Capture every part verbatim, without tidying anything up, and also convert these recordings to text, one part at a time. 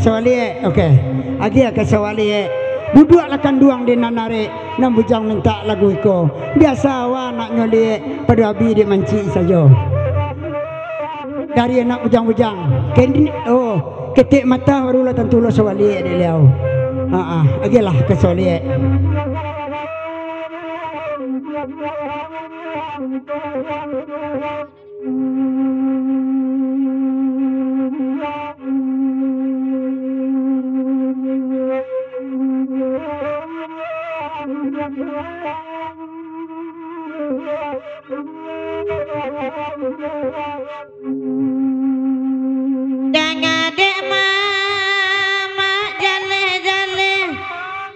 Sawaliek, oke. Agiah ka Sawaliek. Duduaklah kanduang di nan arek, nan bujang mintak lagu iko. Biaso awak nak nyoliek, pado abih dek mancik sajo. Dari anak bujang-bujang. Kini, oh, ketek mata barulah tantu lo Sawaliek dek liau. Ha ah, agiahlah ka Sawaliek. Danga dek mamak jaleh-jaleh,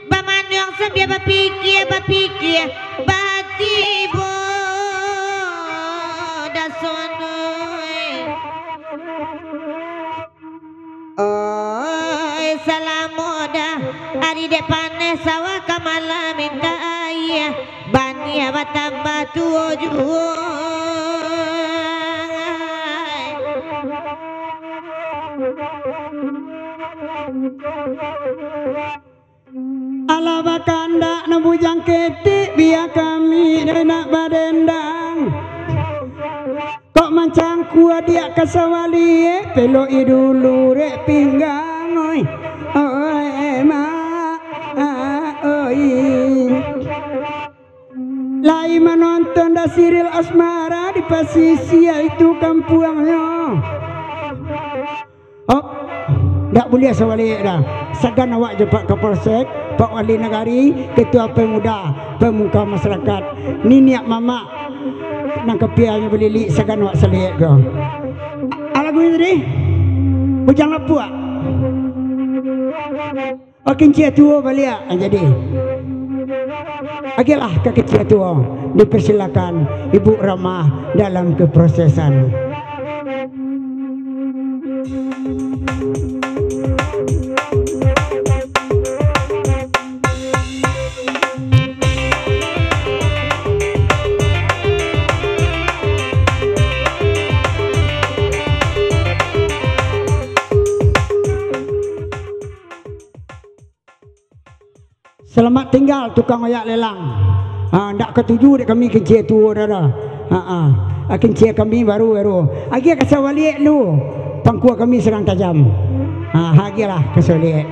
bamanuang sambiang bapikia-bapikia, batibo dasonoi. Oi, salamo dah ari dek paneh, sawah ka malam mintak aia, baniah batambah tuo juo. Alah bakandak nan bujang ketek, bia kami dek nak badendang. Kok mancangkua diak ka Sawaliek, pelok-i dulu dek pinggang, oi. Oi, mak, ah, oi. Lai manonton dah sirial asmara di pasisia itu kampuangnyo. Oh, ndak buliah Sawaliek dah. Sagan awak jo Pak Kapolsek, Pak Wali Nagari, Ketua Pemuda, Pemuka Masyarakat, niniak mamak nan kapianyo balilik, sagan awak Sawaliek ko. Alah, lagu tadi, Bujang Lapuak. Oh, kincia tuo baliak, ah, jadi. Agiahlah ka kincia tuo. Dipersilakan Ibu Ramah dalam keprosesan. Salamat tinggal, tukang oyak lelang. Ha, ndak katuju dek kami kincia tuo dah, dah. Ha, ha. Ha, kincia kami baru, baru. Agiah ka Sawaliek lu. Pangkua kami sadang tajam. Ha, agiahlah ka Sawaliek.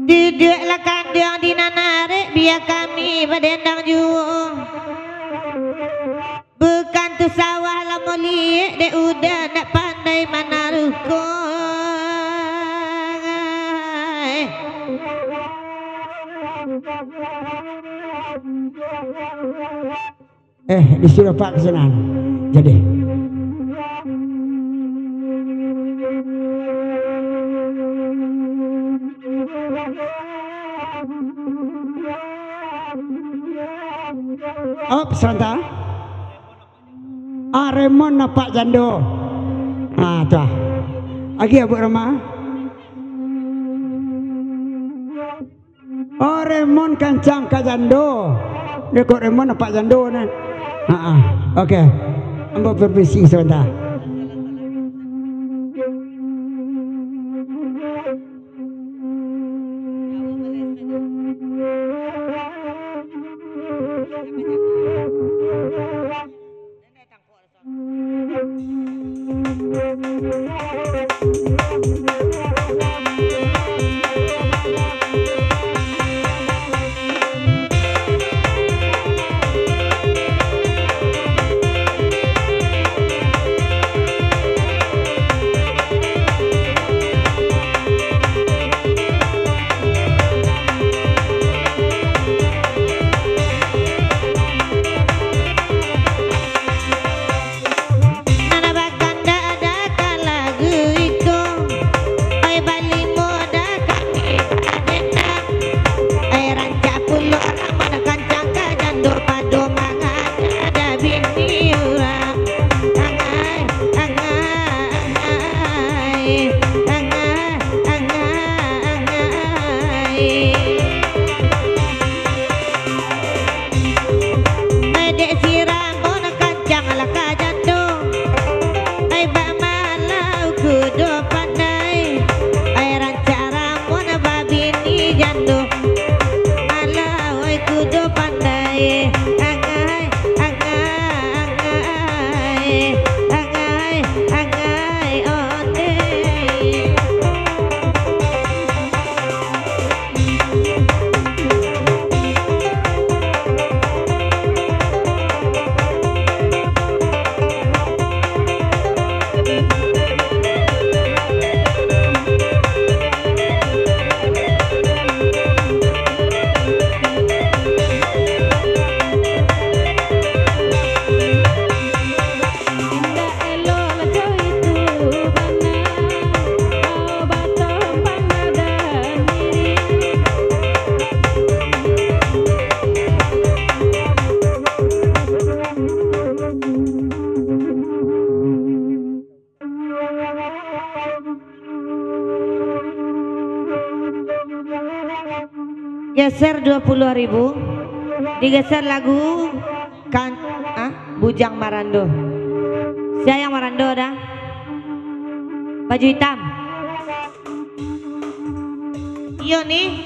Duduaklah kanduang di nan arek, bia kami badendang juo. Bukan tu sawah lah moliek, dek uda ndak pandai manaruhkan. Eh, disuruh Pak ke sinan. Jadi. Op, sabanta. Ah, Remon nampak jando. Ah, tu ah. Agiah, Abuk Rama. Oh, Remon kancang ka jando. Dek kok Remon nampak jando ni. Ha ah. Oke. Ambo permisi sabanta. Geser dua puluh ribu. Digeser lagu kan, ah, Bujang Marando. Sia yang marando dah? Baju hitam. Iyo ni,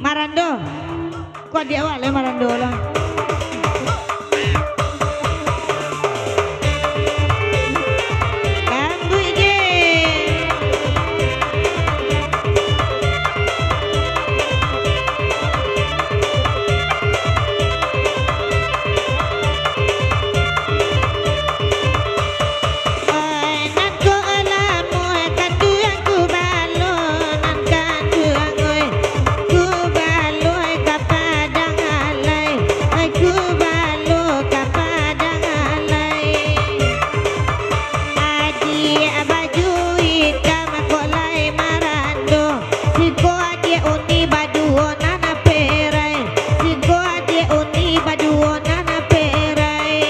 marando. Kok di awal ya marando lah. Bambuik je. Oi, nan ko lamuah kanduang ku balo, nan kanduang oi, ku balo ka Padang Alai, oi, ku balo ka Padang Alai. Adiak baju itam ko lai marando, siko adiak Uni baduo nan perai, siko adiak Uni baduo nan perai.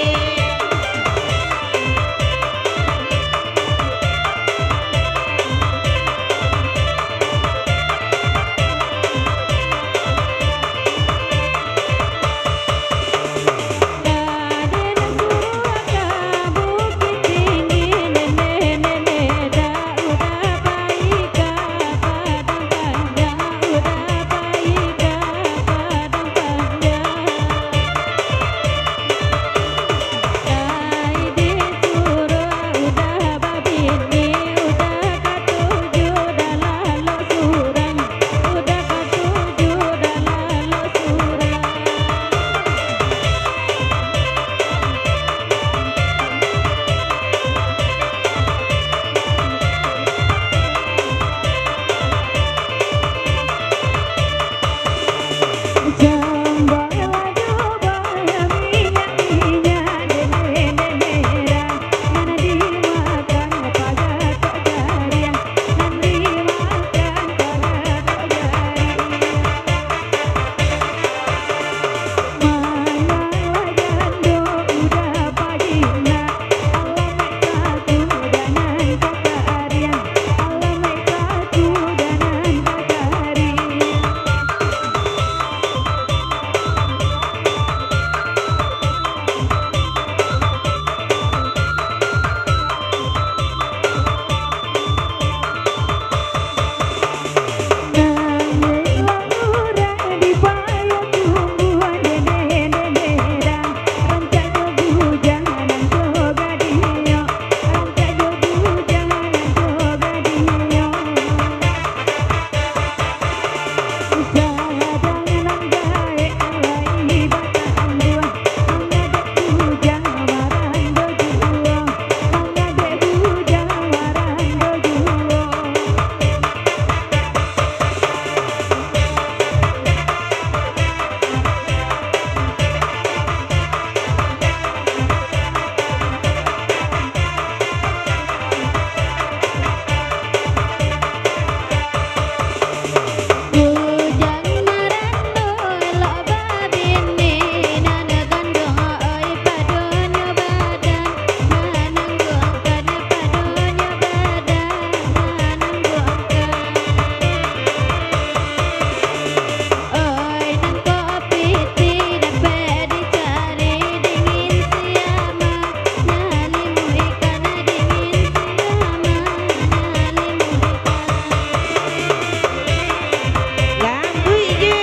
Lambuik je.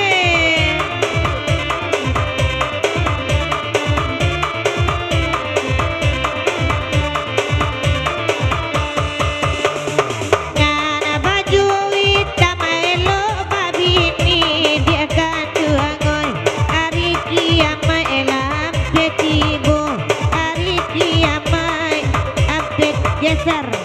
Nan baju itam elok babini, diak kanduang oi, ari kiamaik lah ampia tibo, ari kiamaik ampia geser.